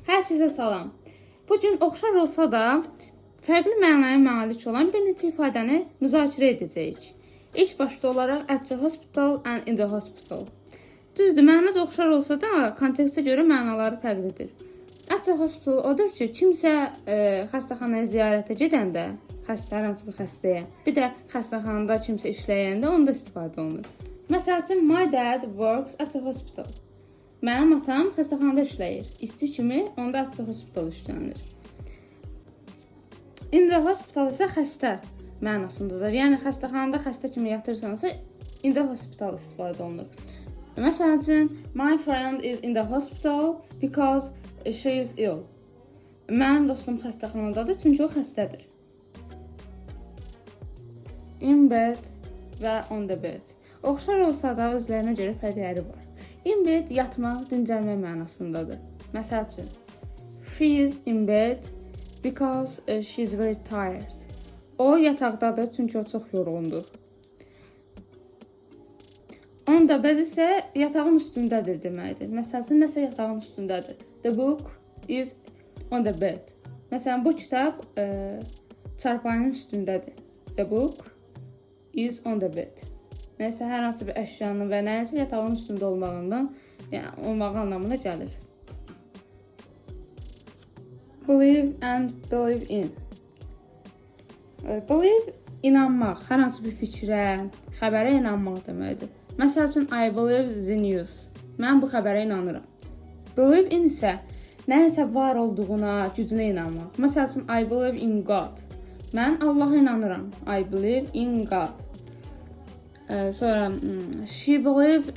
Hər kəsə salam. Bu gün oxşar olsa da fərqli mənaya malik olan bir neçə ifadəni müzakirə edəcəyik. İlk başda olaraq at the hospital and in the hospital. Düzdür, məna oxşar olsa da kontekstə görə mənaları fərqlidir. At the hospital odur ki, kimsə xəstəxanaya ziyarətə gedəndə, xəstə hər hansı bir xəstəyə, bir də xəstəxanada kimsə işləyəndə onda istifadə olunur. Məsəl üçün, my dad works at the hospital. Mənim atam xəstəxanada işləyir. İşçi kimi onda at the hospital işlənilir. In the hospital isə xəstə mənasındadır. Yəni xəstəxanada xəstə kimi yatırsansa, in the hospital istifadə olunur. Məsəl üçün, my friend is in the hospital because she is ill. Mənim dostum xəstəxanadadır, çünki o xəstədir. In bed və on the bed. Oxşar olsa da özlərinə görə fərqləri var. In bed yatmaq, dincəlmək mənasındadır. Məsəl üçün, she is in bed because she is very tired. O yataqdadır, çünki o çox yorğundur. On the bed isə yatağın üstündədir deməkdir. Məsəl üçün, nəsə yatağın üstündədir. The book is on the bed. Məsələn, bu kitab çarpayının üstündədir. The book is on the bed. Nəsə hər hansı bir əşyanın və nəyinsə yatağın üstündə olmağından, yəni olmağı anlamına gəlir. Believe and believe in. Believe inanmaq, hər hansı bir fikrə, xəbərə inanmaq deməkdir. Məsəl üçün, I believe the news. Mən bu xəbərə inanıram. Believe in isə nəyinsə var olduğuna, gücünə inanmaq. Məsəl üçün, I believe in God. Mən Allaha inanıram. I believe in God. Sonra she believe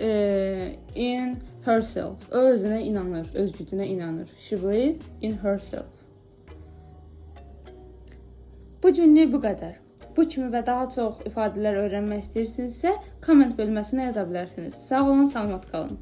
in herself. O özünə inanır, öz gücünə inanır. She believe in herself. Bu günlük bu qədər. Bu kimi və daha çox ifadələr öyrənmək istəyirsinizsə, komment bölməsinə yaza bilərsiniz. Sağ olun, salamat qalın.